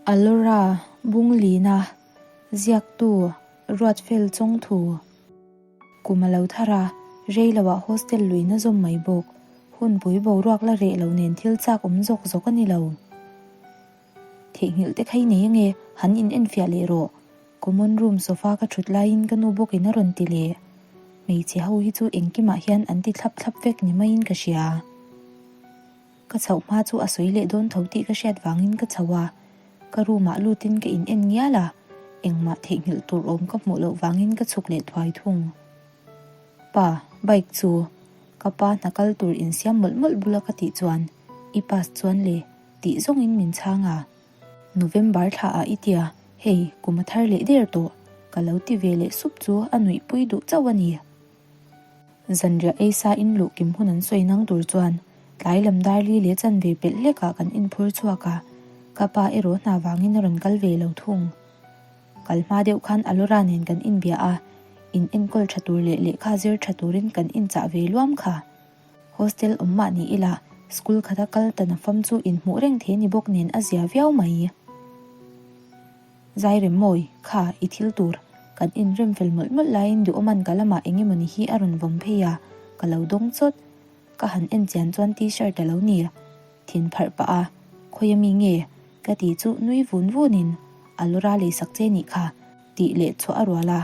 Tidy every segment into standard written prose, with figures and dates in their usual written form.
Alora Bunglina, ziaktu Ruatfel Chawngthu. Kum a lo thar a, rei loah hostel luihna zawm mai bawk. Hunpui boruak la reh lo nen thil chak awm zawk zawk a ni lo. Theihnghilh te kha i nei ange, han in enfiah leh rawh. Common room sofa ka thut laiin ka nu bawkin a rawn ti leh. Hmeichhe ho hi chu engkimah hian an ti thlap thlap vek ni maiin ka hria. Ka chhoh hma chu a sawi leh dawn tho tih ka hriat vangin ka chho a, ka room ah lutin ka in en ngial a, engmah theihnghilh tur awm ka hmuh loh vangin ka chhuk leh thuai thung. Pa, bike chu ka pa hna kal tur insiam mawlh mawlh bula ka tih chuan i pass chuan le tih zawngin min chhang a. November thla ah i tia, hei kum a thar leh der tawh ka lo ti ve leh sup chu a nuihpui duh chauh a ni. Zanriah ei sa in luh kim hun an sawi nang tur chuan tlai lam dar li leh chanve pelh hlek ah kan inphur chhuak a, ka pa erawh hna vangin a rawn kal ve lo thung. Kal hma deuh khan Alora nen kan inbia a, in enkawl tha tur leh lehkha zir tha turin kan inchah ve luam kha. Hostel awm mah ni ila school khata kal ta na fam chu inhmuh reng thei ni bawk nen a zia viau mai. Zai rem mawi, kha, i thil tur. Kan inrem fel mawlh mawlh laiin Duhawman ka lamah eng emawni hi a rawn vawm phei a, ka lo dawng chawt. Ka han en chian chuan T-shirt a lo ni. Thin pharh pah a, Khawi ami nge? ka ti chu nui vun vunin, A lawra leisak che nih kha, tih leh chhuah a rual a.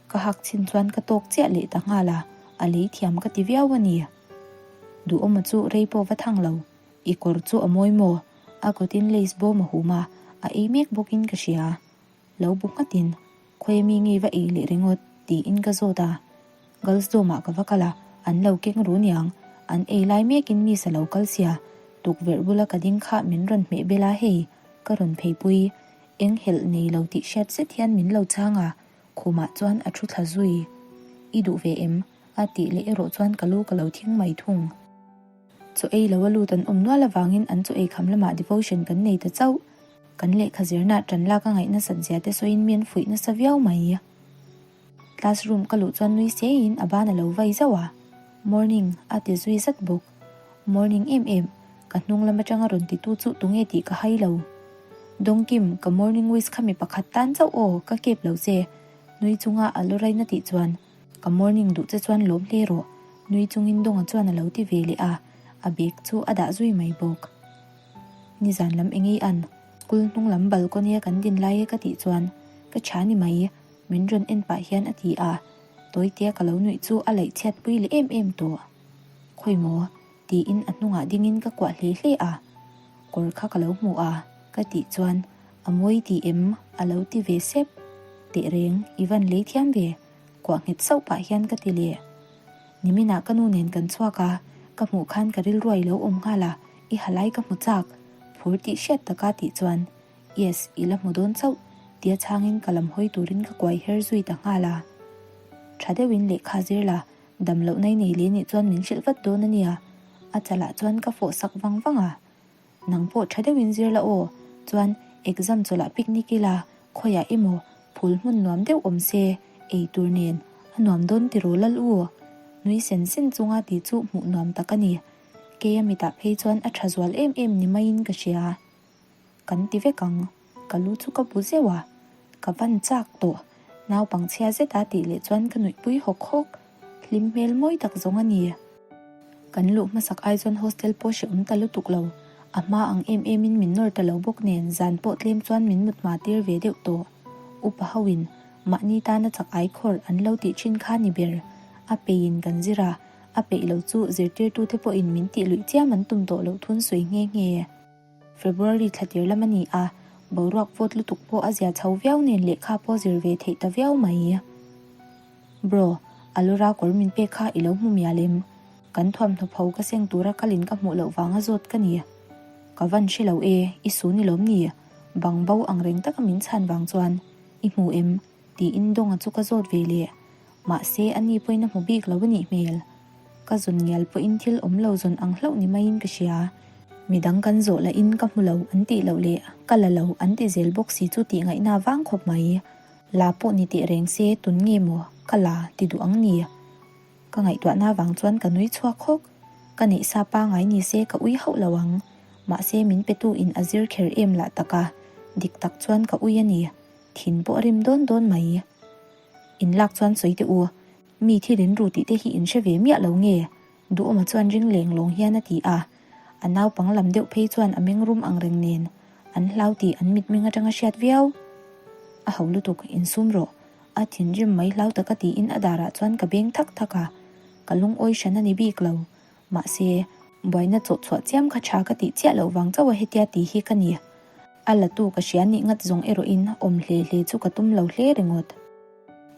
Ka hak chin chuan ka tawk chiah leh ta nghal a, a lei thiam ka ti viau a ni. Duhawma chu rei pawh va thang lo. I kawr chu a mawi maw? A kutin lace bawm a hum a, a ei mek bawkin ka hria. Lo bu nghatin, Khawi ami ngei va ei leh ringawt? tiin ka zawt a. Girls dorm ah ka va kal a, an lo keng ru niang. An ei lai mekin miss a lo kal sia. Tukverh bula ka ding kha min rawn hmeh bel a, hei, ka rawn pheipui. Eng helh nei lo tih hriat zet hian min lo chhang a, khumah chuan a thu thla zui. I duh ve em? a tih leh erawh chuan ka lu ka lo thing mai thung. Chaw ei lo a lut an awm nual avangin an chaw ei kham lamah devotion kan nei ta chauh. Kan lehkha zirna tan lak a ngaih nasat zia te sawiin mi an fuih nasa viau mai. Classroom ka luh chuan nui seiin a ban a lo vai zauh a, Morning a ti zui zat bawk. Morning em em, ka hnung lam atanga rawn titu chu tunge tih ka hai lo. Dawngkim, ka morning wish kha mi pakhat tan chauh aw, ka kep lo che. Nui chunga a lu raina tih chuan. Ka morning duh che chuan lawm hle rawh, nui chungin Dawnga chuan a lo ti ve leh a, a bag chu a dah zui mai bawk. Nizan lam engei an, school hnung lam balcony a kan din lai e ka tih chuan ka tha ni mai, min rawn en pah hian a ti a, tawitea ka lo nuih chu a laih chhiat pui leh em em tawh. Khawi maw? tiin a hnungah dingin ka kuah hle hle a, kawr kha ka lo hmu a, ka tih chuan a mawi ti em? a lo ti ve sep. Tehreng, i van lei thiam ve. Kuah nghet sauh pah hian ka ti leh. Niminah ka nu nen kan chhuak a, ka hmuh khan ka rilruai lo awm nghal a, i halai ka hmu chak, phur tih hriat taka tih chuan, Yes, i la hmu dawn chauh, tia chhangin ka lam hawi turin ka kuai her zui ta nghal a. Tha deuhin lehkha zir la, dam loh nai nei leh nih chuan min hrilh vat dawn a nia, a chalah chuan ka fawh sak vang vang a. Nang pawh tha deuhin zir la aw, chuan exam chawlh ah picnic ila, khawiah emaw phul hmun nuam deuh awm se, ei tur nen a nuam dawn tiraw lal u? Nui sen sen chunga tih chu hmuh nuam tak a ni. Keia mitah phei chuan a tha zual em em ni maiin ka hria. Kan ti vek ang, ka lu chu ka bu zeuh a, ka van chak tawh, naupangchhia zeta tih leh chuan ka nuihpui hawk hawk. Hlim hmel mawi tak zawng a ni. Kan luh hmasak ai chuan hostel pawh hrehawm ta lutuk lo. A hma ang em em in min nawr ta lo bawk nen zan pawh tlem chuan min mut hma tir ve deuh tawh. Upa ho in mahni tana chak ai khawr an lo tih thin kha ni ber. A peih in kan zir a, a peih lo chu zirtirtute pawh in min tih luih chiam an tum tawh loh thun sawi nghe nghe. February thla tir lam a ni a, boruak vawt lutuk pawh a zia chho viau nen lehkha pawh zir ve theih ta viau mai. Bro, Alura kawr min pek kha i lo hmu mial em? Kan thuamhnaw pho ka seng tura kalin ka hmuh loh vanga zawt ka ni. Ka van hre lo e, i su ni lawm ni? Bang bo ang reng taka min chhan vang chuan, I hmu em? tiin Dawnga chu ka zawt ve leh. Mahse, ani pawhin a hmu bik lo a nih hmel. Ka zawn ngial pawhin thil awm lo zawn ang hlauh ni maiin ka hria. Midang kan zawh lahin ka hmu lo an tih loh leh ka la lo an ti zel bawk si chu tih ngaihna vang khawp mai. La pawh ni teh reng se tun nge maw ka la ti duh ang ni? Ka ngaihtuahna vang chuan ka nui chhuak hawk. Ka neih sa pangai ni se ka ui hauh lo ang. Mahse min petu in a zir kher em lah tak a. Dik tak chuan ka ui a ni. Thin pawh a rim dawn dawn mai. In lak chuan sawi teh u, mi thil in ru tih te hi in hre ve miah lo nge? Duhawma chuan ring leng lawng hian a ti a. A naupang lam deuh phei chuan a meng rum ang reng nen an hlau tih an mitmeng atanga hriat viau. A ho lutuk, insum rawh. A thinrim mai hlau taka tiin a darah chuan ka beng thak thak a, ka lungawi hran a ni bik lo. Mahse, buaina chawh chhuah chiam kha tha ka tih chiah loh vang chauh a hetia ti hi ka ni. A latu ka hria nih ngat zawng erawhin awm hle hle chu ka tum lo hle ringawt.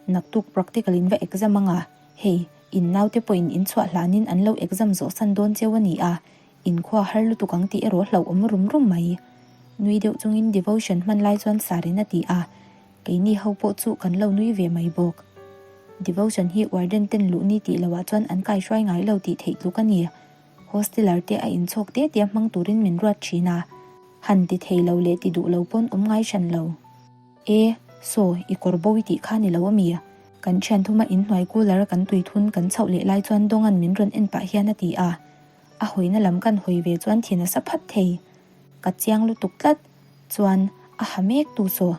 Naktuk practical in va exam anga, hei, in naute pawhin in chhuah hlanin an lo exam zawh san dawn cheu a ni a, inkhua har lutuk ang tih erawh hlauhawm rum rum mai. Nui deuh chungin devotion hman lai chuan Sarin a ti a, Keini ho pawh chu kan lo nui ve mai bawk. Devotion hi warden ten luh ni tih loah chuan an kaihruai ngai lo tih theih tluk a ni. Hosteler te a inchhawk te tia hmang turin min ruat thin a. Han ti thei lo leh ti duh lo pawn awm ngai hran lo. E, saw, i kawr bo i tih kha ni lo a mi? Kan thian thuma inhnuai cooler a kan tui thun kan chhoh leh lai chuan Dawnga'n min rawn en pah hian a ti a. A hawina lam kan hawi ve chuan thin a sa phat thei. Ka chiang lutuk tlat. Chuan a ha mek tu saw.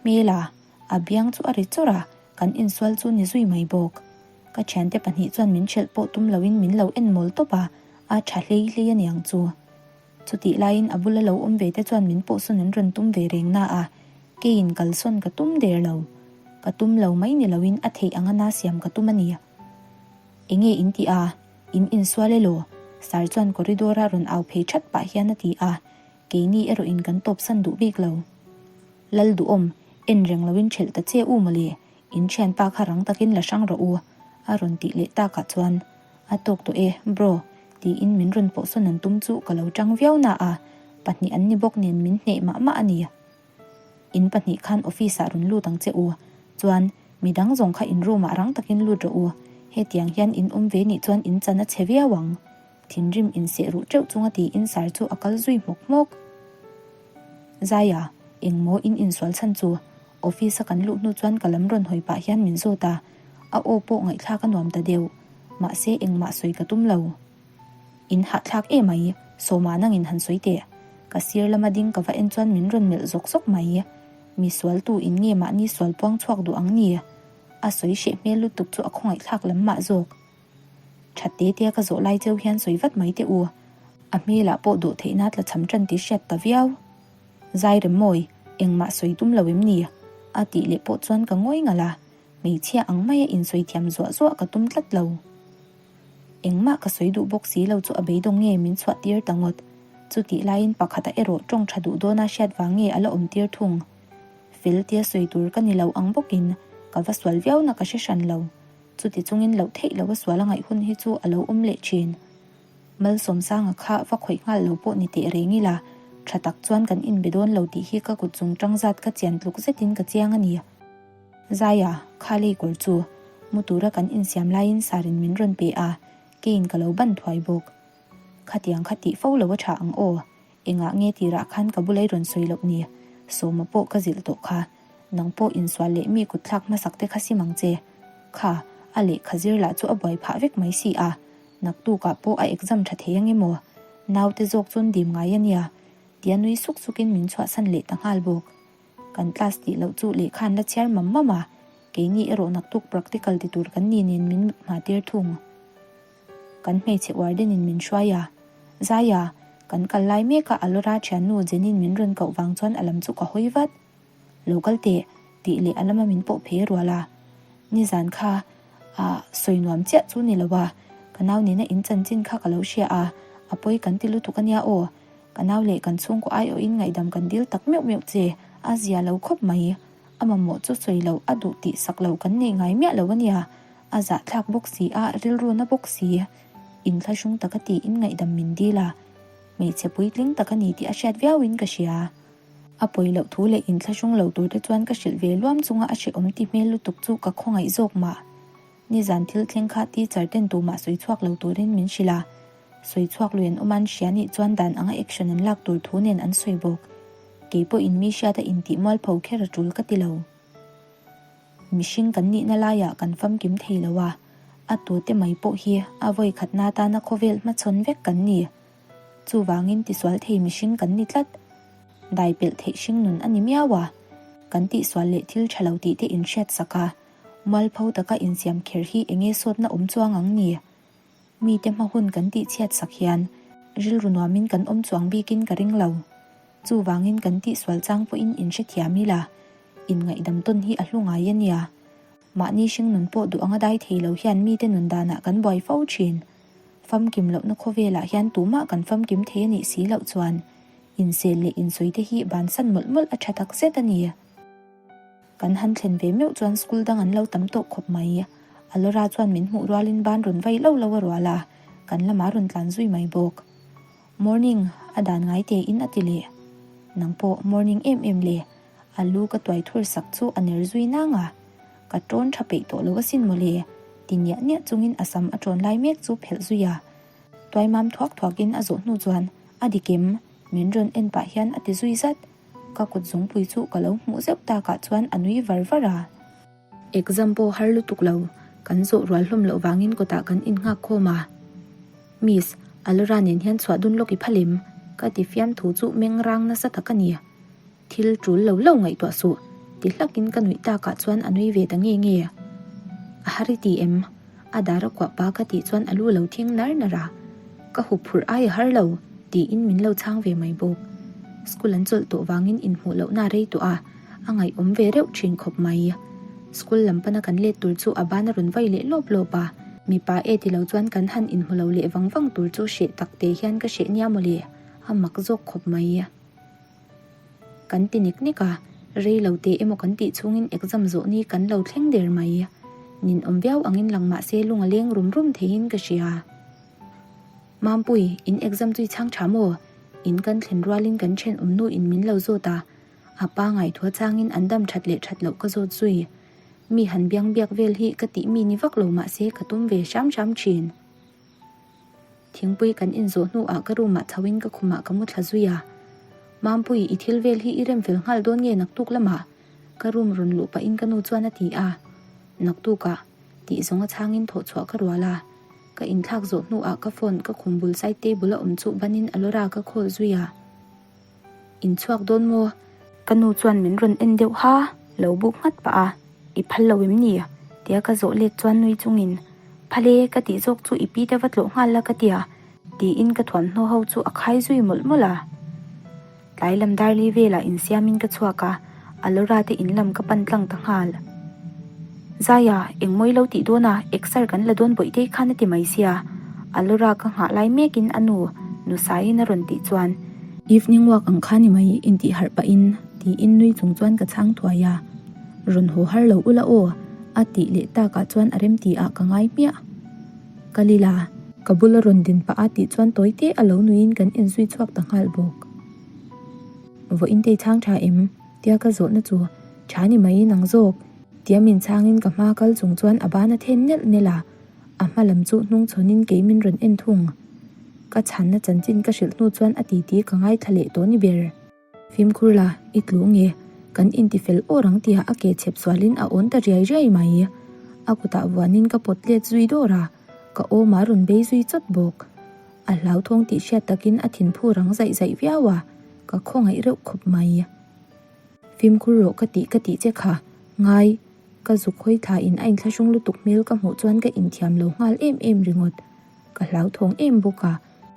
Hmela, a biang chu a ri chawrh a, kan insual chu ni zui mai bawk. Ka thiante pahnih chuan min hrelh pawh tum loin min lo en mawl tawp a, a tha hlei hlei a niang chu. Chutih laiin a bula lo awm ve te chuan min pawhsawn an rawn tum ve reng na a, keiin kalsawn ka tum der lo. Ka tum lo mai ni loin a theih anga na siam ka tum a ni. Enge in tih a? In insual elaw? Sir chuan corridor a rawn au phei that pah hian a ti a, Keini erawh in kan tawpsan duh bik lo. Lal duhawm, en reng loin ṭhelh ta che u mawle, in ṭhianpa kha rang takin la hrang rawh u, a rawn tih leh takah chuan, A tawk tawh e, bro, tiin min rawn pawhsawn an tum chu ka lo ṭang viau na a, pahnih an ni bawk nen min hneh mah mah a ni. In pahnih khan office ah rawn lut ang che u, chuan midang zawng kha in room ah rang takin lut rawh u, hetiang hian in awm ve nih chuan in chan a chhe viau ang. Thinrim inseh ruh teuh chunga tiin sar chu a kal zui hmawk hmawk. Zaia, engmaw in insual chhan chu? Office a kan luh hnu chuan ka lam rawn hawi pah hian min zawt a, a aw pawh ngaihthlak a nuam ta deuh. Mahse engmah sawi ka tum lo. In hahthlak emai, Sawma nangin han sawi teh. Ka sir lama ding ka va en chuan min rawn melh zawk zawk mai. Mi sualtu in nge mahni sual puang chhuak duh ang ni? A sawi hreh hmel lutuk chu a khawngaihthlak lam mah zawk. That te tea ka zawh lai cheu hian sawi vat mai teh u. A hmelah pawh dawh theihna tla cham tan tih hriat ta viau. Zai rem mawi, engmah sawi tum lo em ni? A tih leh pawh chuan ka ngawi ngalh a, hmeichhia ang maia insawi thiam zuah zuah ka tum tlat lo. Engmah ka sawi duh bawk si lo chu a beidawng nge min chhuah tir ta ngawt. Chutih laiin pakhata erawh tawng tha duh dawna hriat vang nge a la awm tir thung. Fel tia sawi tur ka ni lo ang bawkin ka va sual viau na ka hre hran lo. Chuti chungin loh theih loh a sual a ngaih hun hi chu a lo awm leh thin. Malsawmsanga kha va khawih nghal lo pawh ni teh reng ila, tha tak chuan kan inbe dawn lo tih hi ka kut chung tang zat ka chian tluk zetin ka chiang a ni. Zaia, kha lei kawr chu mu tura kan insiam laiin sarin min rawn pe a, keiin ka lo ban thuai bawk. Khatiang kha tih fo lo a tha ang aw, Engah nge tirah khan ka bulei rawn sawi loh ni? Sawma pawh ka zilh tawh kha. Nang pawh insual leh mi kutthlak hmasak te kha sim ang che. Kha, a lehkha zir lah chu a buai phah vek mai si a. Naktukah pawh a exam tha thei ang emaw? Naute zawk chuan dim ngai a nia. Tia nui suk sukin min chhuahsan leh ta nghal bawk. Kan class tih loh chu lehkha an la chhiar mam mam a, keini erawh naktuk practical ti tur kan ni nen min mut hma tir thung. Kan hmeichhe warden in min hruai a, Zaia, kan kal lai mek a Alora thiannu Jenin min rawn koh vang chuan a lam chu ka hawi vat. Lo kal teh, tih leh a lama min pawh phei rual a. Nizan kha, ah, sawi nuam chiah chu ni lo a, ka nau nena in chanchin kha ka lo hria a, a pawi kan ti lutuk a nia aw. Ka nau leh kan chhungkaw aiawhin ngaihdam kan dil tak meuh meuh che, a zia lo khawp mai. A mamawh chu sawi loh a duh tih sak lo kan nei ngai miah lo a nia. A zahthlak bawk si a, rilru na bawk si. Inthlahrung taka tiin ngaihdam min dil a, hmeichhe puitling tak a ni tih a hriat viauin ka hria. A pawi loh thu leh inthlahrung lo tur te chuan ka hrilh ve luam chunga a hrehawm ti hmel lutuk chu ka khawngaih zawk mah. Nizan thil thleng kha teacher ten tumah sawi chhuak lo turin min hrilh a, sawi chhuak lui an awm an hria nih chuan dan anga action an lak tur thu nen an sawi bawk. Keipawhin mi hriata intih mualpho kher a tul ka ti lo. Mihring kan nihna laiah kan famkim thei lo a, a tute mai pawh hi a vawi khatna atana khawvel hmachhawn vek kan ni. Chuvangin tisual thei mihring kan ni tlat. Dai pelh theih hringnun a ni miau a, kan tihsual leh thil tha lo tih te inhriat sak a, mualpho taka insiam kher hi enge sawtna awm chuang ang ni? Mite hma hun kan tihchhiat sak hian rilru nuamin kan awm chuang bikin ka ring lo. Chuvangin kan tihsual chang pawhin inhrethiam ila, inngaihdam tawn hi a hlu ngai a nia. Mahni hringnun pawh duh anga dai thei lo hian mite nun danah kan buai fo thin. Famkim lohna khawvelah hian tumah kan famkim thei a nih si loh chuan insel leh insawi te hi bansan mawlh mawlh a tha tak zet a ni. Kan han thlen ve meuh chuan school dang an lo tam tawh khawp mai. Alora chuan min hmuh rualin ban rawn vai lo lo a rual a, kan lamah rawn tlan zui mai bawk. Morning, a dan ngai tein a ti leh. Nang pawh morning em em le, a lu ka tuai thur sak chu a ner zui nang a. Ka tawn tha peih tawh lo asin mawle, ti niah niah chungin a sam a tawn lai mek chu phelh zui a. Tuai mam thuak thuakin a zawh hnu chuan, A dik em? Min rawn en pah hian a ti zui zat. Ka kut zungpui chu ka lo hmuh zeuh takah chuan a nui var var a. Exam pawh har lutuk lo, kan zawh rual hlawm loh vangin kawtah kan innghak khawm a. Miss, Alora nen hian chhuah dun lawk i phal em? Ka ti fiam thu chu meng rang nasa tak a ni. Thil tul lo lo ngaihtuah suh, ti hlakin ka nuih takah chuan a nui ve ta nge nge. A har i ti em? A dar a kuah pa ka tih chuan a lu lo thing nar nar a, Ka hup phurh ai a har lo, tiin min lo chhang ve mai bawk. School an chawlh tawh vangin inhmuh lohna a rei tawh a, a ngaihawm ve reuh thin khawp mai. School lam pana kan let tur chu a ban a rawn vai leh lawp lawp a, mipa e ti lo chuan kan han inhmu lo leh vang vang tur chu hreh tak te hian ka hreh nia mawle, a mak zawk khawp mai. Kan ti nek nek a, rei lo teh emaw kan tih chhungin exam zawh ni kan lo thleng der mai. Nin awm viau angin lang mah se lung a leng rum rum theiin ka hria. Mampui, in exam chu i chhang tha maw? In kan thlen rualin kan thenawm nu in min lo zawt a, a pa ngaithua changin an dam that leh that loh ka zawt zui. Mi han biang biak vel hi ka tih mi ni vak lo mah se ka tum ve hram hram thin. Thingpui kan inzawh hnuah ka room ah chho in ka khumah ka mu thla zui a. Mampui, i thil vel hi i rem fel nghal dawn nge naktuk lamah? Ka room rawn luh pahin ka nu chuan a ti a. Naktukah, tih zawng a chhangin thawh chhuah ka rual a. Ka inthlak zawh hnuah ka phone ka khum bul side table a awm chu banin Alora ka call zui a. In chhuak dawn maw? Ka nu chuan min rawn en deuh ha, lo buk nghat pah a, I phal lo em ni? Tia ka zawh let chuan nui chungin, Phal e, ka tih zawk chu i pi te va tlawh nghal la ka tia, tiin ka thuamhnaw ho chu a khai zui mawlh mawlh a. Tlai lam darli velah insiamin ka chhuak a, Alora te in lam ka pan tlang ta nghal. Zaia, engmawi lo tih dawn a, exer kan la dawn bawih tei khan a ti mai sia. Alora ka nghah lai mekin a nu, Nusaiin a rawn tih chuan. Evening walk ang kha ni mai intih harh pahin tiin nui chung chuan ka chhang thuai a. Rawn haw har lo ula aw, a tih leh takah chuan a remti ah ka ngai hmiah. Ka lila, ka bula rawn din pah a tih chuan tawi te a lo nuiin kan inzui chhuak ta nghal bawk. Vawiin tei chhang tha em? Tia ka zawhna chu tha ni mai nang zawk. Tia min chhangin ka hma kal chung chuan a ban a then nelh nelh a, a hma lam chu hnung chhawnin kei min rawn en thung. Ka chhanna chanchin ka hrilh hnu chuan a titi ka ngaithla leh tawh ni ber. Fimkhur la, i tlu nge? Kan intifel awr ang tia a ke chhep sualin a awn ta riai riai mai. A kutah vuanin ka pawt let zui dawr a, ka awmah rawn bei zui chawt bawk. A hlauthawng tih hriat takin a thinphu rang zaih zaih viau a, ka khawngaih reuh khawp mai. Fimkhur rawh ka tih ka tih che kha, ngai. Ka zuk hawi thla in a inthlahrung lutuk hmel ka hmuh chuan ka inthiam lo nghal em em ringawt. Ka hlauthawng em bawk a,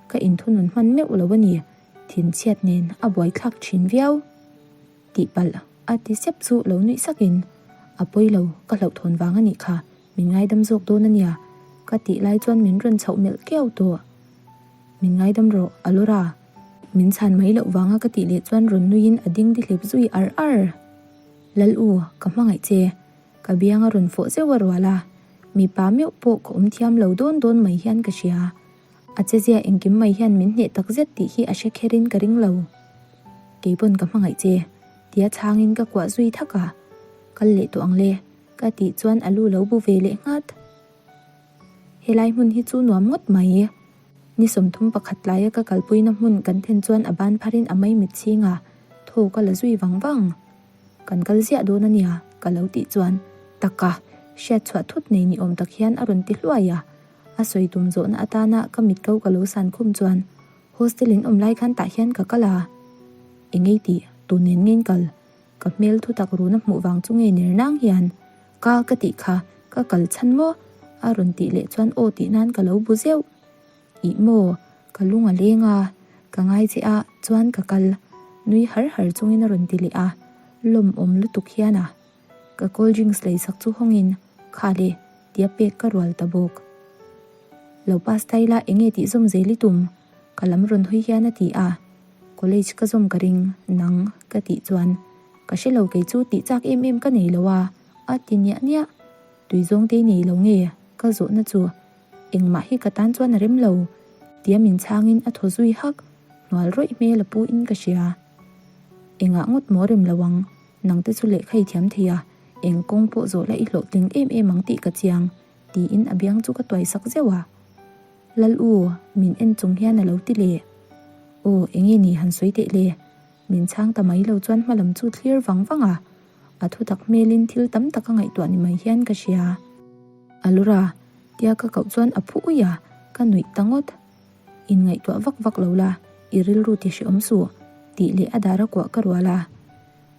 ka inthunun hman meuh lo a ni. Thinchhiat nen a buaithlak thin viau tihpalh a ti sep chu lo nuih sakin, A pawi lo, ka hlauhthawn vang a nih kha, min ngaidam zawk dawn a nia, ka tih lai chuan min rawn chhoh melh kiau tawh. Min ngaidam rawh, Alora. Min chhan mai loh vanga ka tih leh chuan rawn nuiin a ding dihlip zui ar ar. Lal u, ka hmangaih che. Ka biang a rawn fawh zeuh a rual a, mipa meuh pawh ka awm thiam lo dawn dawn mai hian ka hria. A chezia engkim mai hian min hneh tak zet tih hi a hre kherin ka ring lo. Keipawn ka hmangaih che, tia chhangin ka kuah zui thak a. Kal leh tawh ang le, ka tih chuan a lu lo bu ve leh nghat. Helai hmun hi chu nuam ngawt mai. Ni 31 tlaia ka kalpuina hmun kan then chuan a ban pharin a mai mit chhing a, thaw ka la zui vang vang. Kan kal ziah dawn a nia, ka lo tih chuan, Taka, hriat chhuah thut nei ni awm tak hian a rawn ti hluai a. A sawi tum zawhna atana ka mit ko ka lo san khum chuan hostel in awm lai khan tah hian ka kal a. Eng ei tih? Tun nen nge in kal? Ka hmel thutak run a hmuh vang chu nge ner nang hian ka ka tih kha ka kal chhan maw? A rawn tih leh chuan aw tih nan ka lo bu zeuh. Ih maw? Ka lung a leng a, ka ngai che a chuan ka kal. Nui har har chungin a rawn ti leh a, lawmawm lutuk hian a. Ka cold drinks lei sak chu hawngin kha le tia pek ka rual ta bawk. Lo pass ta ila enge tih zawm zel i tum? Ka lam rawn hawi hian a ti a, College ka zawm ka ring nang ka tih chuan ka hre lo kei chu tih chak em em ka nei lo a, a ti niah niah. Tui zawng te i nei lo nge? Ka zawhna chu engmah hi ka tan chuan a rem lo tia min chhangin a thaw zui hak, hnual rawih hmel a pu in ka hria. Engah ngawt maw rem lo ang, nang te chu lehkha i thiam thei a, eng kawng pawh zawh la i hlawhtling em em ang tih ka chiang, tiin a biang chu ka tuai sak zeuh a. Lal u, min en chung hian a lo ti leh. Aw, enge ni han sawi teh le? Min chhang ta mai lo chuan hma lam chu thlir vang vang a, a thutak hmelin thil tam tak a ngaihtuah ni mai hian ka hria. Alura, tia ka koh chuan a phu uih a, ka nuih ta ngawt. Inngaihtuah vak vak lo la, i rilru ti hreawm suh, tih leh a dar a kuah ka rual a.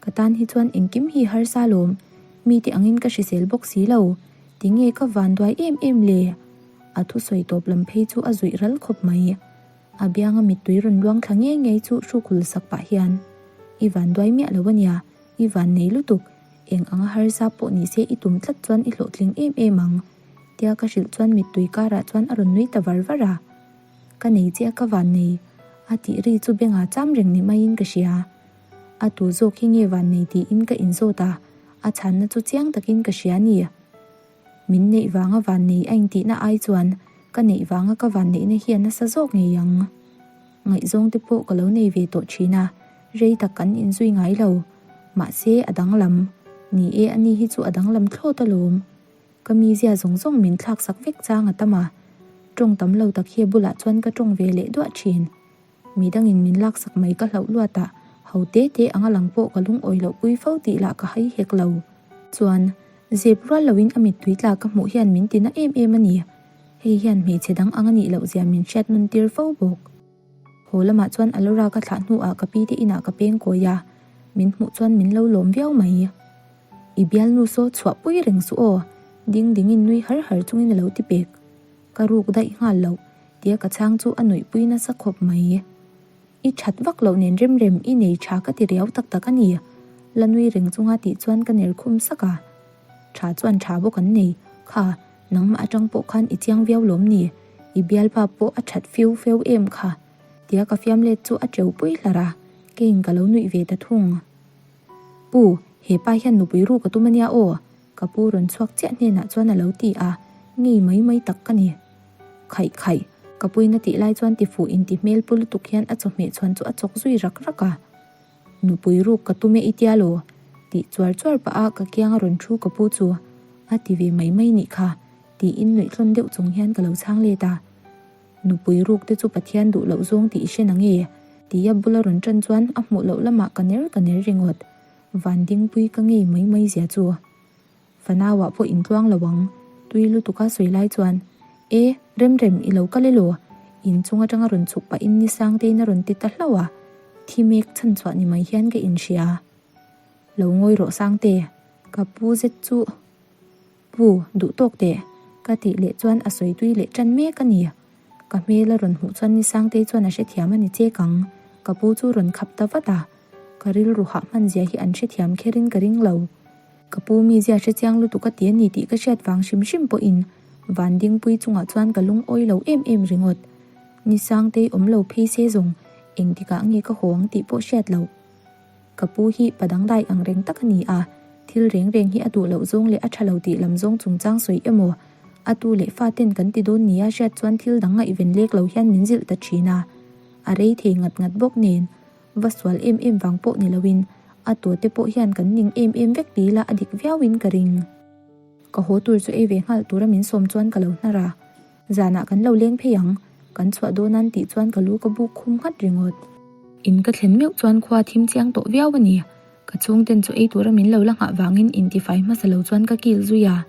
Ka tan hi chuan engkim hi harsa lawm, mite angin ka hrisel bawk si lo, tinge ka vanduai em em le? A thusawi tawp lam phei chu a zuih ral khawp mai. A bianga mittui rawn luang thla ngei ngei chu hrukhul sak pah hian, I vanduai miah lo ania, i van nei lutuk, eng anga harsa pawh ni se i tum tlat chuan i hlawhtling em em ang, tia ka hrilh chuan mittui karah chuan a rawn nui ta var var a. Ka nei che a ka van nei, a tih ri chu bengah cham reng ni maiin ka hria. A tu zawk hi nge van nei tiin ka inzawt a, a chhanna chu chiang takin ka hria ni. Min neih vanga van nei a intihna ai chuan ka neih vanga ka van neihna hi a nasa zawk ngei ang. Ngaihzawng te pawh ka lo nei ve tawh thin a, rei tak kan inzui ngai lo. Mahse a danglam. Ni e ani hi chu a danglam thlawt alawm. Ka mizia zawng zawng min thlak sak vek chang a tam a, tawng tam lo tak hi a bulah chuan ka tawng ve leh duah thin. Mi dangin min laksak mai ka hlauh luat a, ho te te anga lang pawh ka lungawi loh pui fo tih lah ka hai hek lo. Chuan, zep rual loin a mittui tla ka hmuh hian min tina em em a ni. Hei hian hmeichhe dang ang a nih loh zia min hriat nawn tir fo bawk. Haw lamah chuan Alora ka thlah hnuah ka pi te inah ka peng kawi a, min hmuh chuan min lo lawm viau mai. I bialnu saw chhuah pui reng suh aw, ding dingin nui har har chungin a lo ti pek. Ka ruk daih nghal loh, tia ka chhang chu a nuihpui nasa khawp mai. I that vak loh nen rem rem i nei tha ka ti riau tak tak a ni, la nui reng chunga tih chuan ka ner khum sak a. Tha chuan tha bawk an nei, kha, nangmah atang pawh khan i chiang viau lawm ni, i bialpa pawh a that fiu feu em kha, tia ka fiam let chu a teu pui hlar a, keiin ka lo nuih ve ta thung. Pu, he pa hian nupui ru ka tum ania aw, ka pu rawn chhuak chiah hnenah chuan a lo ti a, ngei mai mai tak ka ni. Khaih khaih, ka puina tih lai chuan tifuh inti hmel pu lutuk hian a chawhmeh chhuan chu a chawk zui rak rak a. Nupui ruk ka tum e i tia law? tih chuar chuar pah a ka kiang a rawn thu ka pu chu a ti ve mai mai nih kha, tiin nuihthlawn deuh chung hian ka lo chhang let a. Nupui ruk te chu Pathian duh loh zawng tih i hre na nge? Tia bula rawn ṭan chuan a hmuh loh lamah ka ner ka ner ringawt. Van dingpui ka ngei mai mai zia chu. Fanauah pawh intluang lo ang. Tui lutuka sawi lai chuan, E, Remrem, i lo kal elaw? Inchung aṭanga rawn chhuk pahin ni Sangtein a rawn ti ta hlauh a. Thi mek chhan chhuah ni mai hian ka inhria. Lo ngawi rawh Sangte, ka pu zet chu. Pu, duh tawk teh, ka tih leh chuan a sawi tui leh tan mek a ni. Ka hmel a rawn hmuh chuan ni Sangtei chuan a hrethiam a ni chek ang. Ka pu chu rawn khap ta vat a. Ka rilru hah hman zia hi an hrethiam kherin ka ring lo. Ka pu mizia hrechiang lutuk a ti a ni tih ka hriat vang hrim hrim pawhin van dingpui chungah chuan ka lungawi lo em em ringawt. Ni Sangtei awm lo phei se zawng engtikah nge ka haw ang tih pawh hriat loh. Ka pu hi pa dangdai ang reng tak a ni a, thil reng reng hi a duh loh zawng leh a tha lo tih lam zawng chungchang sawi emaw, a tu leh fa ten kan ti dawn nia hriat chuan thil dang ngaihven lek lo hian min zilh ta thin a. A rei thei ngat ngat bawk nen, va sual em em vang pawh ni loin a tu te pawh hian kan ning em em vek ti ila a dik viauin ka ring. Ka haw tur chu ei ve nghal tura min sawm chuan ka lo hnar a. Zanah kan lo leng phei ang, kan chhuah dawn an tih chuan ka lu ka buk khum nghat ringawt. In ka thlen meuh chuan khua thim chiang tawh viau a ni. Ka chhungten chu ei tura min lo la nghah vangin intifai hmasa lo chuan ka kil zui a.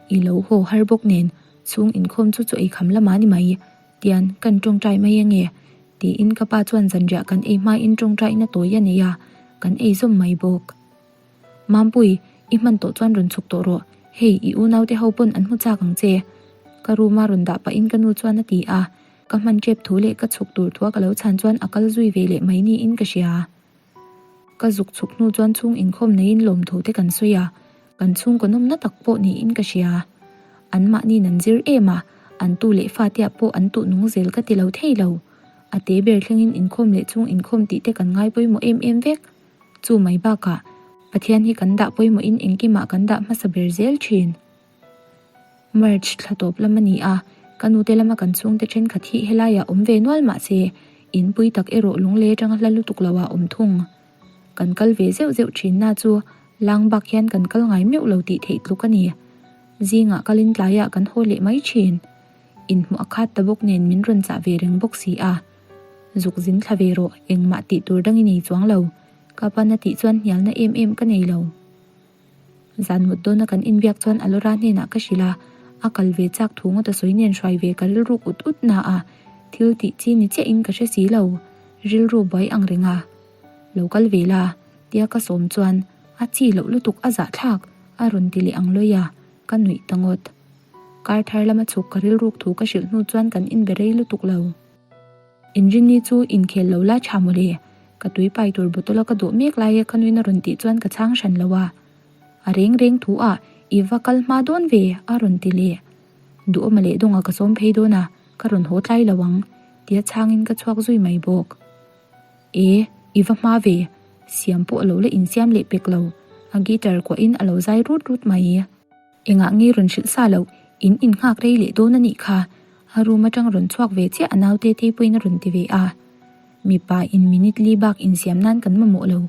I lo haw har bawk nen, chhung inkhawm chu chaw ei kham lamah ni mai, tian kan tawngtai mai ange. Tiin ka pa chuan zanriah kan ei hmain tawngtaina tawi a nei a, kan ei zawm mai bawk. Mampui, i hman tawh chuan rawn chhuk tawh rawh. Hei, i unaute ho pawn an hmu chak ang che. Ka room a rawn dah pahin ka nu chuan a ti a, ka hman tep thu leh ka chhuk tur thua ka lo chhan chuan a kal zui ve leh mai niin ka hria. Ka zuk chhuk hnu chuan chhung inkhawm neiin lawmthu te kan sawi a, kan chhungkaw nawmna tak pawh niin ka hria. An mahniin an zir em a, an tu leh fateah pawh an tuh nung zel ka ti lo thei lo. A te ber thlengin inkhawm leh chhung inkhawm tih te kan ngai pawimawh em em vek. Chu mai bakah Pathian hi kan dah pawimawhin engkimah kan dah hmasa ber zel thin. March thla tawp lam a ni a, ka nute lama kan chhungte thenkhat hi helaiah awm ve nual mah se, inpui tak erawh lunglei atanga hla lutuk loah awm thung. Kan kal ve zeuh zeuh thin na chu lang bak hian kan kal ngai meuh lo tih theih tluk a ni. Zingah kalin tlaiah kan haw leh mai thin. Inhmuh a khat ta bawk nen min rawn chah ve reng bawk si a. Zuk zin thla ve rawh, engmah tih tur dang i nei chuang lo. Ka pan a tih chuan hnialna em em ka nei lo. Zan mut dawna kan inbiak chuan Alora hnenah ka hrilh a, a kal ve chak thu ngawt a sawi nen hruai ve ka rilruk ut ut na a, thil tih chi ni chiahin ka hre si lo, rilru buai ang reng a. Lo kal ve la, tia ka sawm chuan a chi loh lutuk a zahthlak a rawn ti leh ang lawi a, ka nuih ta ngawt. Kar thar lama chhuk ka rilruk thu ka hrilh hnu chuan kan inbe rei lutuk lo. Inrinni chu inkhel lo la tha mawle, ka tui pai tur bottle a ka dawh mek lai e ka nuin a rawn tih chuan ka chhang hran lo a. A reng reng thu ah i va kal hma dawn ve a rawn ti leh. Duhawma leh dawnga ka sawm phei dawn a, ka rawn haw tlai lo ang tia chhangin ka chhuak zui mai bawk. E, i va hma ve, siam pawh a lo la insiam leh pek lo, a guitar kuahin a lo zai rut rut mai. Engah nge rawn hrilh sa loh, in innghak rei leh dawn a nih kha, a room atang rawn chhuak ve chiah a naute tei pawhin a rawn ti ve a. Mipa in minute li bak insiam nan kan mamawh lo,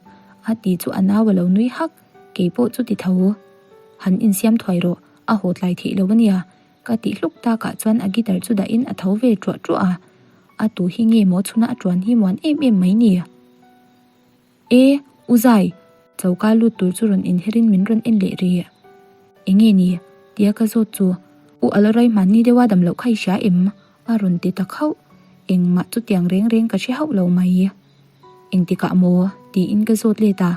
a ti chu a nau a lo nui hak, kei pawh chu ti tho. Han insiam thuai rawh, a haw tlai theih lo a nia, ka tih hluk takah chuan a guitar chu dahin a tho ve ṭuah ṭuah a. A tu hi nge maw chhuna a ṭuan hi muan em em mai ni? E, U Zai, choka lut tur chu rawn inherin min rawn en leh rih. Enge ni? tia ka zawt chu, U Alorai hmanni deuha dam loh kha i hria em? a rawn ti ta khauh. Engmah chutiang reng reng ka hre hauh lo mai. Engtikah maw? tiin ka zawt let a.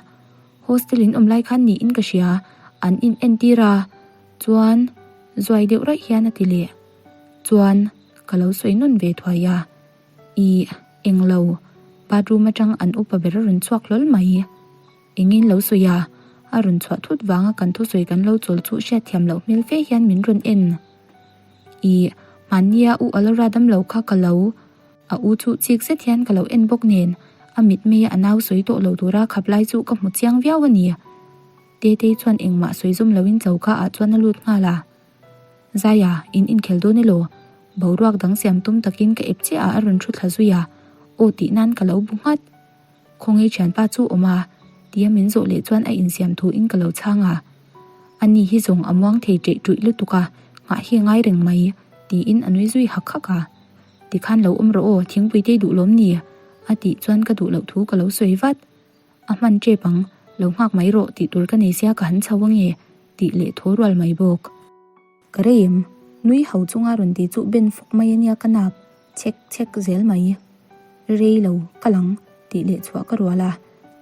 Hostel in awm lai khan niin ka hria, an in entir a, chuan zuai deuh raih hian a ti leh. Chuan, ka lo sawi nawn ve thuai a. Ih, englo, bathroom atang an upa ber a rawn chhuak hlawl mai. Engin lo sawi a, a rawn chhuah thut vanga kan thusawi kan lo chawl chu hriatthiam loh hmel fe hian min rawn en. Ih, hmannia u Alora damlo kha ka lo, a u chu chik zet hian ka lo en bawk nen, a mitmeia a nau sawi tawh lo tura khap lai chu ka hmu chiang viau a ni. Tetei chuan engmah sawi zawm loin choka ah chuan a lut nghal a. Zaia, in inkhel dawn elaw? Boruak dang siam tum takin ka ep chiah a a rawn thu thla zui a, aw tih nan ka lo bu nghat. Khawngaih thianpa chu awm a, tia min zawh leh chuan a insiam thu in ka lo chhang a. Ani hi zawng a muang thei ṭeih ṭuih lutuk a, nghah hi a ngai reng mai, tiin a nui zui hak hak a. Tikhan lo awm rawh aw, thingpui te i duh lawm ni? A tih chuan ka duh loh thu ka lo sawi vat. A hman ṭep ang, lo nghak mai rawh tih tur ka nei sia ka han chho ange tih leh thaw rual mai bawk. Ka rei em? Nui ho chunga rawn ti chu ben fawk mai ania ka nap chek chek zel mai. Rei lo, ka lang tih leh chhuah ka rual a,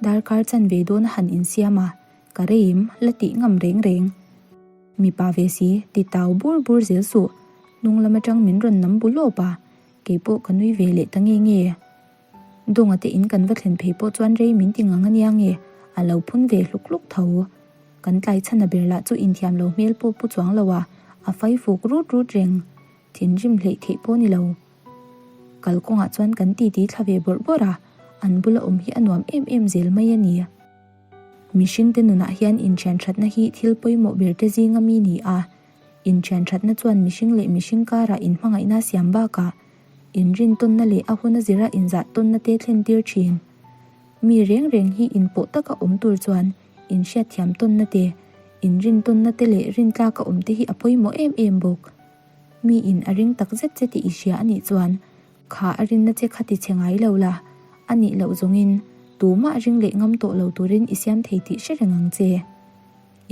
darkar chanve dawn a han insiam a, ka rei em? La tih ngam reng reng. Mipa ve si, ti tau bur bur zel suh, hnung lam atang min rawn nam bu lawp a, keipawh ka nui ve leh ta nge nge. Dawnga te in kan va thlen phei pawh chuan rei min ti ngang ania nge a lo phun ve hluk hluk tho. Kan tlai chhan a ber lah chu inthiam lo hmel pawh pu chuang lo a, a fai fuk rut rut reng. Thinrim hleih theih pawh ni lo. Kalkawngah chuan kan titi thla ve bawrh bawrh a, an bula awm hi a nuam em em zel mai a ni. Mihringte nunah hian inthian thatna hi thil pawimawh ber te zinga mi ni a. Inthian thatna chuan mihring leh mihring karah inhmangaihna siam bakah inrintawnna leh a huna zira inzahtawnna te thlen tir thin. Mi reng reng hi inpawh taka awm tur chuan inhriatthiam tawnna te, inrintawnna te leh rintlaka awm te hi a pawimawh em em bawk. Mi in a ring tak zet che tih i hria a nih chuan kha a rinna che kha ti che ngai lo la, a nih loh zawngin tumah ring leh ngam tawh lo turin i siam thei tih hre reng ang che.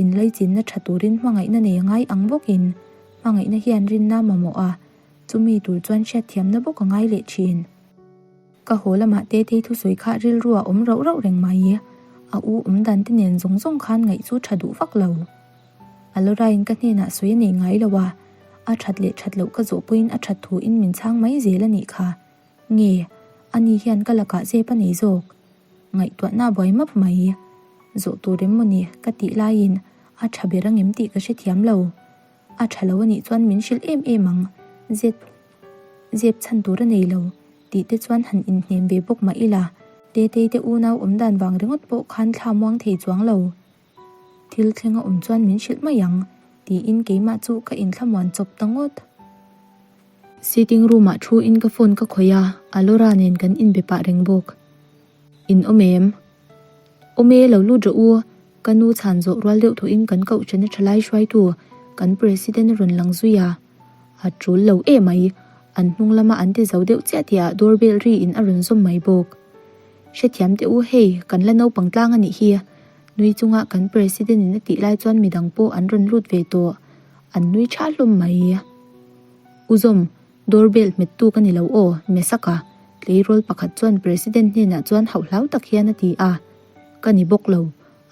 Inlaichinna tha turin hmangaihna nei a ngai ang bawkin hmangaihna hian rinna mamawh a, Chumi tur chuan hriatthiamna bawk a ngai leh thin. Ka haw lamah Tetei thusawi kha rilru a awm rauh rauh reng mai. A u awm dan te nen zawng zawng khan ngaih chu tha duh vak lo. Alora-in ka hnenah sawi a nei ngai lo a, a that leh that loh ka zawh pawhin a that thuin min chhang mai zel a nih kha. Nge, ani hian ka lakah zep a nei zawk. Ngaihtuahna a buai map mai. Zawh tur em maw ni ka tih laiin a tha ber angem tih ka hrethiam lo. A tha lo a nih chuan min hrilh em em ang, zep zep chhan tur a nei lo tih te chuan han inhnem ve bawk mah ila, Tetei te unau awm dan vang ringawt pawh khan thla muang thei chuang lo. Thil thleng a awm chuan min hrilh mai ang tiin keimah chu ka inthlamuan chawp ta ngawt. Sitting room ah thu in ka phone ka khawih a, Alora nen kan inbe pah reng bawk. In awm em? Awm e, lo lut rawh u. Ka nu chhan zawh rual deuh thawh in kan kohhran a thalai hruaitu kan president a rawn lang zui a. A tul lo em mai, an hnung lama an ti zo deuh chiah tih ah doorbell ri in a rawn zawm mai bawk. Hrethiam teh u hei, kan la naupang tlang a nih hi. Nui chunga kan president in a tih lai chuan midang pawh an rawn lut ve tawh. An nui tha hlawm mai. U Zawm, door bell hmet tu ka ni lo aw, Mesaka, tleirawl pakhat chuan President hnenah chuan hauh hlau tak hian a ti a. Ka ni bawk lo,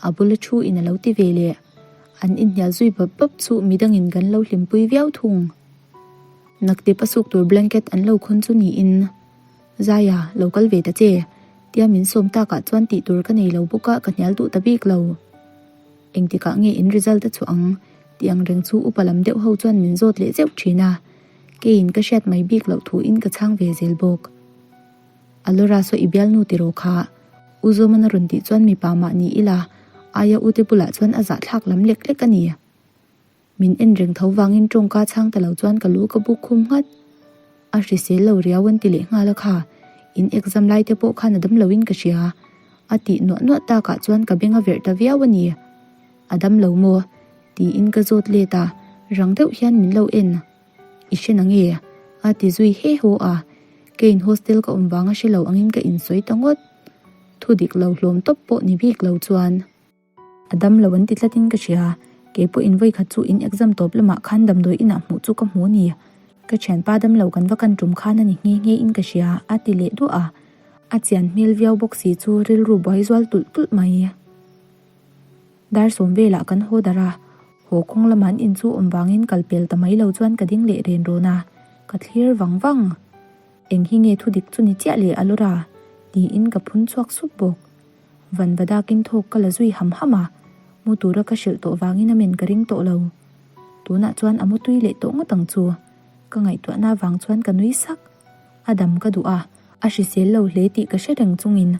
a bula thu in a lo ti ve leh. An inhnial zui bap bap chu midangin kan lo hlimpui viau thung. Naktip a suk tur blanket an lo khawn chu niin, Zaia, lo kal ve ta che, tia min sawm takah chuan tih tur ka nei lo bawk a, ka hnial duh ta bik lo. Engtikah nge in result a chhuah ang? Tih ang reng chu upa lam deuh ho chuan min zawt leh zeuh thin a, keiin ka hriat mai bik loh thuin ka chhang ve zel bawk. Alora saw i bialnu tiraw kha? U Zawmana rawn tih chuan mipa mah ni ila, aia ute bulah chuan a zahthlak lam lek lek a ni. Min en reng tho vangin tawngka chhang ta lo chuan ka lu ka buk khum nghat. A hrisel lo riau an ti leh nghal a kha, in exam lai te pawh khan a dam loin ka hria. A tih nuah nuah takah chuan ka beng a verh ta viau a ni. A dam lo maw? Tiin ka zawt let a, rang deuh hian min lo en. I hre na nge? A ti zui he haw a, keiin hostel ka awm vanga hre lo angin ka insawi ta ngawt. Thu dik lo hlawm tawp pawh ni bik lo chuan. A dam lo an ti tlatin ka hria. Kei pawh in vawikhat chu in exam tawp lamah khan damdawi inah hmuh chu ka hmu a ni. Ka thianpa dam lo kan va kan tum khan a ni nghe nghe in ka hria, a ti leh duah a. A chian hmel viau bawk si chu rilru buai zual tulh tulh mai. Dar sawm velah kan haw darh a, haw kawng lama an in chu awm vangin kal pel ta mai lo chuan ka ding leh ren rawn a, ka thlir vang vang. Eng hi nge thudik chu ni chiah leh Alora? tiin ka phun chhuak sup bawk. Van va dakin thawk ka la zui ham ham a, mu tura ka hrilh tawh vangin a men ka ring tawh lo. Tunah chuan a mu tui leh tawh ngawt ang chu. Ka ngaihtuahna vang chuan ka nui sak. A dam ka duh a, a hrisel lo hle tih ka hre reng chungin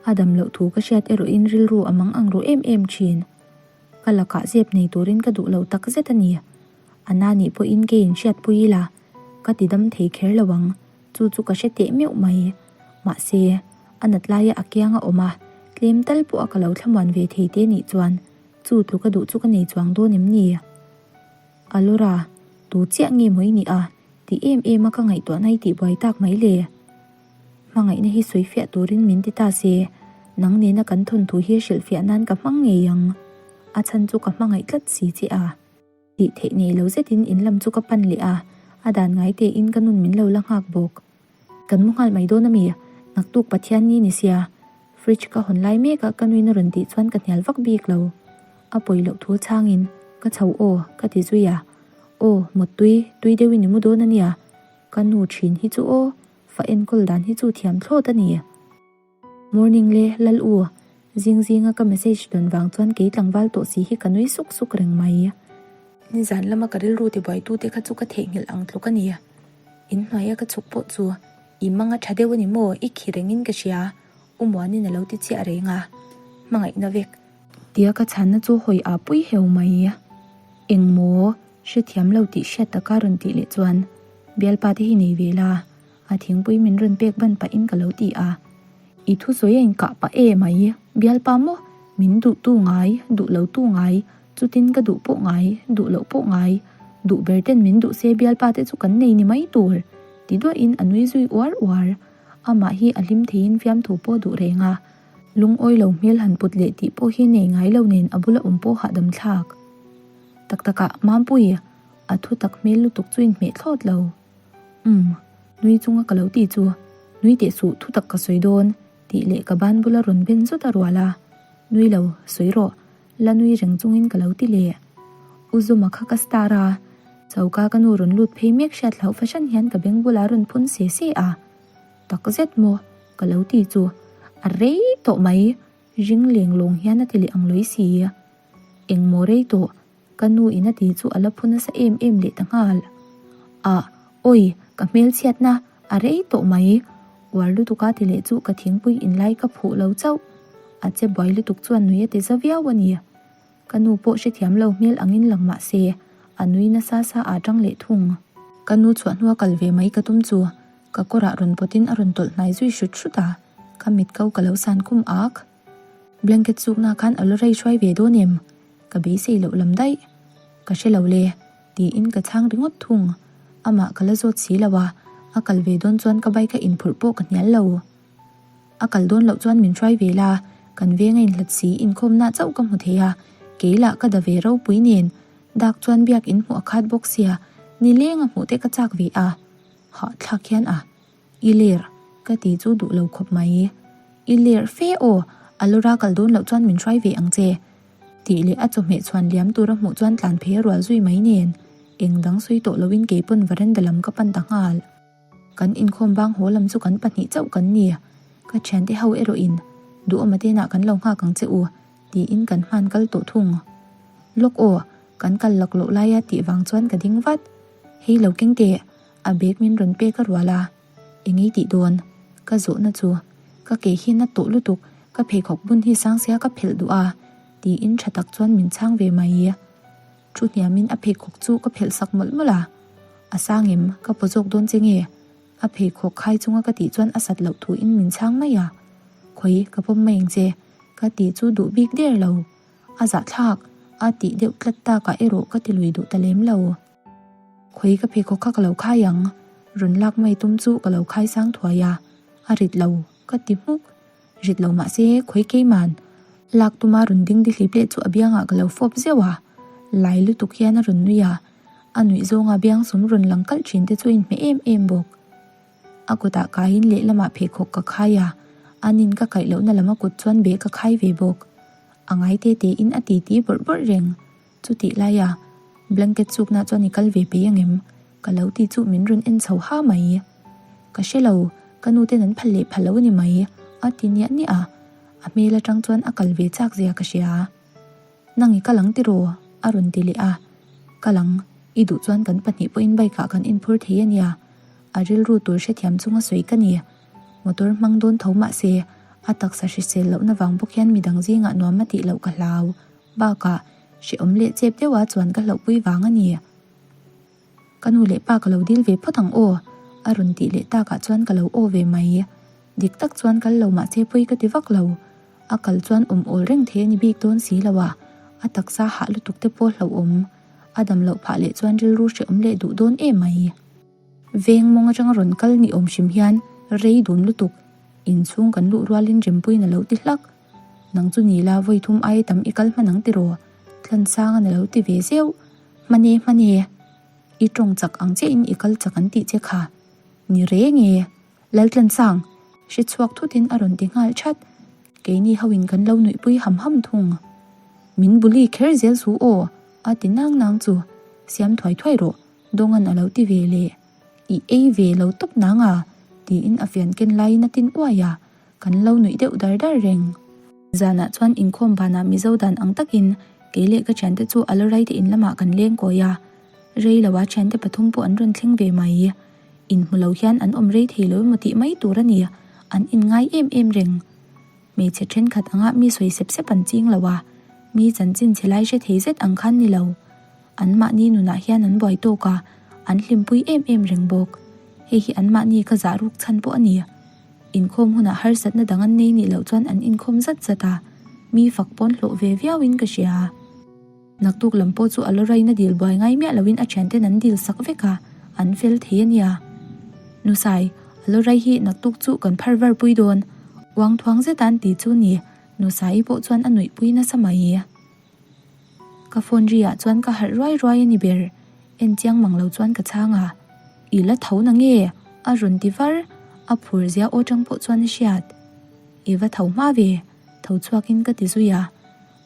a dam loh thu ka hriat erawhin rilru a mang ang ru em em thin. Ka lakah zep nei turin ka duh lo tak zet a ni. A na nih pawhin keiin hriatpui ila, ka ti dam thei kher lo ang. Chu chu ka hre teh meuh mai. Mahse, a nat laia a kiang a awm a, tlem tal pawh a ka lo thlamuan ve thei te nih chuan chu tlu ka duh chu ka nei chuang dawn em ni? Alora, tu chiah nge maw i nih a? Ti em em a ka ngaihtuahna i tihbuai tak mai le. Hmangaihna hi sawi fiah turin min ti ta se, nang nena kan thawnthu hi hrilhfiah nan ka hmang ngei ang. A chhan chu ka hmangaih tlat si che a. Tih theih nei lo zetin in lam chu ka pan leh a, a dan ngai tein ka nun min lo la nghak bawk. Kan mu nghal mai dawn a mi? Naktuk Pathian ni ni sia. Fridge ka hawn lai mek a ka nuin a rawn tih chuan ka hnial vak bik lo. A pawi loh thu chhangin ka chho aw ka ti zui a. Aw, mawttui, tui deuhin i mu dawn a nia. Ka nu thin hi chu aw, fa enkawl dan hi chu thiam thlawt a ni. Morning le, Lal u. Zing zinga ka message dawn vang chuan kei tlangval tawh si hi ka nui suk suk reng mai. Nizan lama ka rilru tibuaitu te kha chu ka theihnghilh ang tluk a ni. In hnuaia ka chhuk pawh chu i mang a tha deuh a ni maw? I khi rengin ka hria. U Muanin a lo ti chiah reng a. Hmangaihna vek. Tia ka chhanna chu hawi aa pui heu mai. Eng maw? Hrethiam lo tih hriat taka rawn tih leh chuan bialpa te hi nei ve la. A thingpui min rawn pek ban pahin ka lo ti a. I thusawi a inkah pah e mai, bialpa maw? Min duh tu ngai, duh lo tu ngai, chutin ka duh pawh ngai, duh loh pawh ngai, duh ber ten min duh se bialpa te chu kan nei ni mai tur, ti duahin a nui zui uar uar. Amah hi a hlim theiin fiamthu pawh duh reng a, lungawi lo hmel han put leh tih pawh hi nei ngai lo nen a bula awm pawh hahdam thlak. Tak takah Mampuii, a thu tak hmel lutuk chu inhmeh thlawt lo. Umm, nui chunga ka lo ti chu. Nui teh suh, thutak ka sawi dawn, tih leh ka ban bula rawn ben zawt a rual a. Nui lo, sawi rawh, la nui reng chungin ka lo ti leh. U Zuma kha ka star a, choka ka nu rawn lut phei mek hriat hlauh fahran hian ka beng bulah rawn phun se se a. Tak zet maw? ka lo ti chu. A rei tawh mai, ring leng lawng hian a ti leh ang lawi si. Engmaw rei tawh? Ka nu in a ti chu a la phu nasa em em leh ta nghal. Ah, awi, ka hmelchhiatna a rei tawh mai. Uar lutuk a ti leh chu ka thingpui inlai ka phuh lo chauh. A che buai lutuk chuan nui a ti za viau a ni. Ka nu pawh hrethiam lo hmel angin lang mah se, a nui nasa sa ah tang leh thung. Ka nu chhuah hnua kal ve mai ka tum chu ka kawrah rawn pawtin a rawn tawlh hnai zui hrut hrut a, ka mit ko ka lo san khum ak. Blanket chukna khan a la rei hruai ve dawn em? Ka beisei loh lam daih. Ka hre lo le, tiin ka chhang ringawt thung. Amah ka la zawt si lo a, a kal ve dawn chuan ka bike a inphurh pawh ka hnial lo. A kal dawn loh chuan min hruai ve la, kan veng a inhlat si, inkhawmna chauh ka hmu thei a, kei lah ka da ve ropui nen, dak chuan biak in hmuh a khat bawk sia, nileng a hmuh te ka chak ve a. Hahthlak hian a. I ler, ka ti chu duh lo khawp mai. I ler fe aw, a lawra kal dawn loh chuan min hruai ve ang che. Tih leh a chawhmeh chhuan liam tura hmuh chuan tlan phei a rual zui mai nen, eng dang sawi tawh loin kei pawn veranda lam ka pan ta nghal. Kan inkhawm bang haw lam chu kan pahnih chauh kan ni. Ka thiante ho erawhin, Duhawma te inah kan lo nghak ang che u, tiin kan hman kal tawh thung. Lawk aw, kan kal laklawh laia tih vang chuan ka ding vat. Hei lo keng teh, A bag min rawn pek a rual a, Eng ei tih dawn? Ka zawhna chu, Ka ke hi na tawh lutuk, ka pheikhawk bun hi sang sia ka phelh duh a, tiin tha tak chuan min chhang ve mai. Thu hniamin a pheikhawk chu ka phelh sak mawlh mawlh a, A sang em, ka paw zawk dawn che nge? A pheikhawk khai chunga ka tih chuan a sat loh thuin min chhang mai a, Khawi, ka pawm mai ang che, ka tih chu duh bik der lo. A zahthlak, a tih deuh tlat takah erawh ka ti lui duh ta lem lo. Khawi ka pheikhawk kha ka lo khai ang, rawn lak mai tum chu ka lo khai sang thuai a, a rit lo ka ti hmuk. Rit lo mahse khawi keiman lak tuma rawn ding dihlip leh chu a biangah ka lo fawp zeuh a, lai lutuk hian a rawn nui a, a nuih zawnga biangsum rawn lang kalh thin te chu a inhmeh em em bawk. A kutah kaiin lehlamah pheikhawk ka khai a, anin ka kaih lohna lam a kut chuan beh ka khai ve bawk. A ngai te tein a titi bawrh bawrh reng. Chutih laia blanket chukna chuan i kal ve peih angem? Ka lo ti chu min rawn en chho ha mai. Ka hre lo, ka nu ten an phal leh phal lo a ni mai, a ti niah niah a. A hmel atang chuan a kal ve chak zia ka hria. Nang i kal ang tiraw? a rawn ti leh a. Kal ang, i duh chuan kan pahnih pawhin bike ah kan inphur thei a nia. A rilru tur hrethiam chunga sawi ka ni. Motor hmang dawn tho mah se, a taksa hrisel lohna vang bawk hian midang zingah nuam a tih loh ka hlau. Bakah, hrehawm leh chep deuha chuan ka hlauhpui vang a ni. Ka nu leh pa ka lo dil ve phawt ang aw, a rawn tih leh takah chuan ka lo aw ve mai. Dik tak chuan kal lo mahse pawi ka ti vak lo. A kal chuan awm awl reng thei a ni bik dawn si lo a, a taksa hah lutuk te pawh hlauhawm. A dam loh phah leh chuan rilru hrehawm leh duh dawn em mai. Veng mawng atanga rawn kal ni awm hrim hian rei dun lutuk. Inchhung kan luh rualin Rempuiin a lo ti hlak. Nang chu ni la vawi thum aia tam i kal hman ang tiraw? Tlansanga na lo ti ve zeuh. Hman e, hman e. I tawng chak ang chiahin i kal chak an tih che kha. Ni reng e. Laltlansang, hre chhuak thutin a rawn ti nghal that. Keini hoin kan lo nuihpui ham ham thung. Min buli kher zel su aw, a ti nang nang chu. Siam thuai thuai rawh, Dawngan a lo ti ve leh. I ei ve lo tawp nang a, tiin a fian ken laiin a tin uai a. Kan lo nuih deuh dar dar reng. Zanah chuan inkhawm banah Mizo dan ang takin kei leh ka thiante chu a la raite in lamah kan leng kawi a. Rei loa thiante pathum pawh an rawn thleng ve mai. Inhmu lo hian an awm rei thei lo emaw tih mai tur a ni. An inngai em em reng. Hmeichhe thenkhat anga mi sawi sep sep an ching lo a, mi chanchin chhe lai hre thei zet ang khan ni lo. Anmahni nunah hian an buai tawk a, an hlimpui em em reng bawk. Hei hi anmahni ka zah ruk chhan pawh a ni. Inkhawm hunah harsatna dang an nei nih loh chuan an inkhawm zat zat a, mi fak pawn hlawh ve viauin ka hria. Naktuk lam pawh chu a la raina dil buai ngai miah loin a thianten an dil sak vek a, an fel thei a nia. Nusai, a la rai hi naktuk chu kan phar var pui dawn. Uang thuang zeta an ti chu ni, Nusai pawh chuan a nuihpui nasa mai. Ka phone ri ah chuan ka harh ruai ruai a ni ber, en chiang mang lo chuan ka chhang a, I la tho na nge? a rawn ti var. A phur zia aw tang pawh chuan a hriat. I va tho hma ve, tho chhuakin ka ti zui a.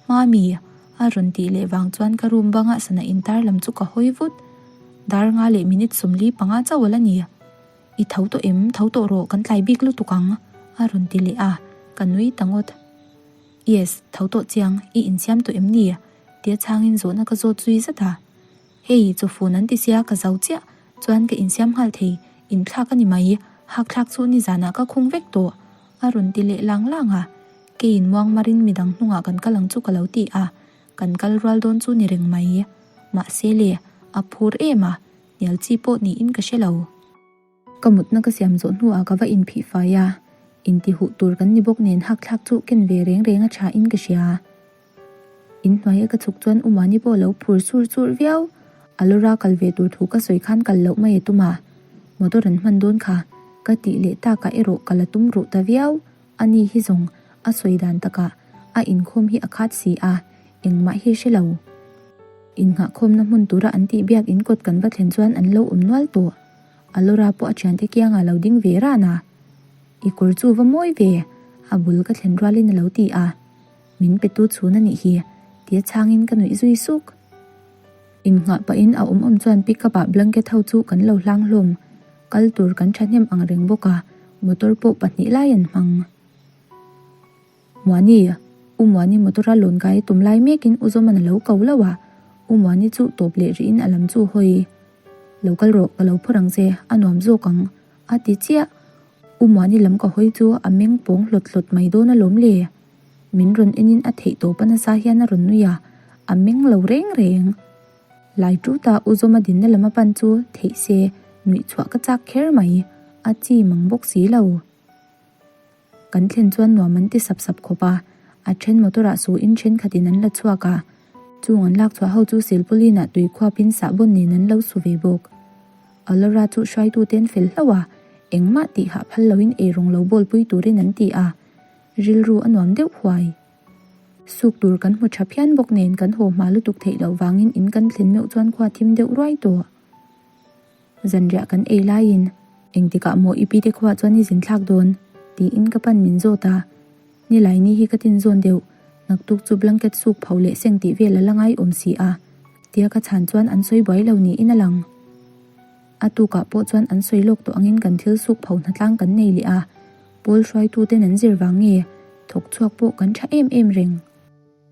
Hma mi, a rawn tih leh vang chuan ka room banga sana intar lam chu ka hawi vut. Dar nga leh minute 45 chauh a la ni. I tho tawh em? Tho tawh rawh, kan tlai bik lutuk ang, a rawn ti leh a, ka nui ta ngawt. Yes, tho tawh chiang, i insiam tawh em ni? Tia chhangin zawhna ka zawt zui zat a. Hei, chawfun an ti sia, ka zo chiah, chuan ka insiam nghal thei, inthlak a ni mai, hakthlak chu nizanah ka khung vek tawh, a rawn ti leh lang lang a. Keiin muangmarin midang hnungah kan kal ang chu ka lo ti a, kan kal rual dawn chu ni reng mai. Mahse le, a phur em a, hnial chi pawh niin ka hre lo. Ka mutna ka siam zawh hnuah ka va inphih fai a, intihuh tur kan ni bawk nen hakthlak chu ken ve reng reng a tha in ka hria. Inhnuaia ka chhuk chuan Umani pawh a lo phur sur sur viau. A lawra kal ve tur thu ka sawi khan kal loh mai a tum a, motor an hman dawn kha ka tih leh takah erawh ka la tum ruh ta viau. Ani hi zawng a sawi dan takah a inkhawm hi a khat si a, engmah hi hre lo. Innghahkhawmna hmun tura an tih biak in kawt kan va thlen chuan an lo awm nual tawh. Alora pawh a thiante kiangah lo ding ve ran a, I kawr chu va mawi ve, a bul ka thlen rualin a lo ti a, Min petu chhun a nih hi, tia chhangin ka nuih zui suk. Innghah pahin a awm awm chuan pick up ah blanket ho chu kan lo hlang hlawm, kal tur kan thahnem ang reng bawk a, motor pawh pahnih lai an hmang. Muani, U Muani motor a lawn kai tum lai mekin U Zawman a lo ko lo a, U Muani chu tawp leh rihin a lam chu hawi. Lo kal rawh, ka lo phur ang che, a nuam zawk ang, a ti chiah. U Muani lam ka hawi chu a meng pawng hlawt hlawt mai dawn alawm le. Min rawn enin a theih tawp a nasa hian a rawn nui a, a meng lo reng reng. Lai tuta U Zawma dinna lam a pan chu theih se nuih chhuah ka chak kher mai, a chi mang bawk si lo. Kan thlen chuan nuam an ti sap sap khawp a, a then motor ah su in thenkhatin an la chhuak a, chung an lak chhuah ho chu silpauline ah tui khuapin sahbawn nen an lo su ve bawk. Alora chu hruaitu ten fel hlauh a, engmah tih hah phal loin eirawng lo bawl pui turin an ti a, rilru a nuam deuh huai. Suk tur kan hmu tha phian bawk nen kan haw hma lutuk theih loh vangin in kan thlen meuh chuan khua thim deuh ruai tawh. Zanriah kan ei laiin, Engtikah maw i pite khuaah chuan i zin thlak dawn? tiin ka pan min zawt a. Nilai ni hi ka tin zawn deuh, naktuk chu blanket suk pho leh seng tih vel a la ngai awm si a, tia ka chhan chuan an sawi buai lo niin a lang. A tukah pawh chuan an sawi lawk tawh angin kan thil suk pho hnatlang kan nei leh a, pawl hruaituten an zir vang nge, thawk chhuak pawh kan tha em em reng.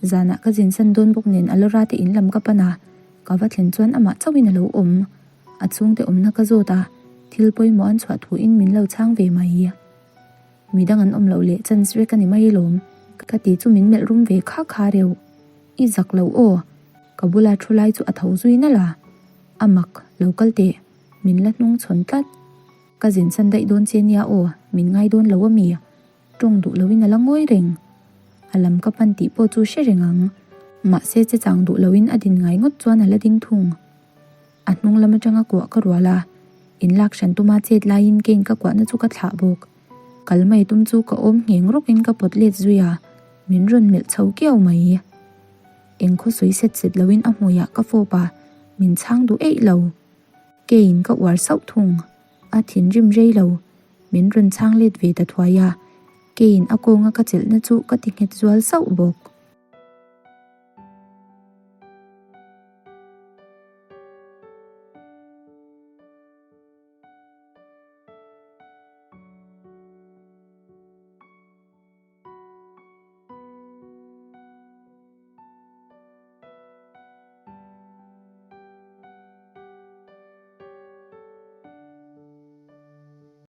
Zanah ka zin san dawn bawk nen Alora te in lam ka pan a, ka va thlen chuan amah chauhin a lo awm. A chhungte awmna ka zawt a, thil pawimawh an chhuah thuin min lo chhang ve mai. Midang an awm loh leh chance vek a ni mai lawm, ka ti chu min melh rum ve kha kha reuh. I zak lo aw, ka bula thu lai chu a tho zui nalh a. A mak, lo kal teh, min la hnung chhawn tlat. Ka zin san daih dawn che nia aw, min ngai dawn lo a mi? Tawng duh loin a la ngawi reng. A lam ka pan tih pawh chu hre reng ang. Mahse che chang duh loin a din ngai ngawt chuan a la ding thung. A hnung lam atanga kuah ka rual a, in lak hran tuma chet laiin kein ka kuahna chu ka thlah bawk. Kal mai tum chu ka awm ngheng rawkin ka pawt let zui a, min rawn melh chho kiau mai. Engkhaw sawi set set loin a hmuiah ka fawp a, min chhang duh eih lo. Kein ka uar sauh thung. A thinrim rei lo. Min rawn chhang let ve ta thuai a, keiin a kawnga ka chelhna chu ka ti nghet zual sauh bawk.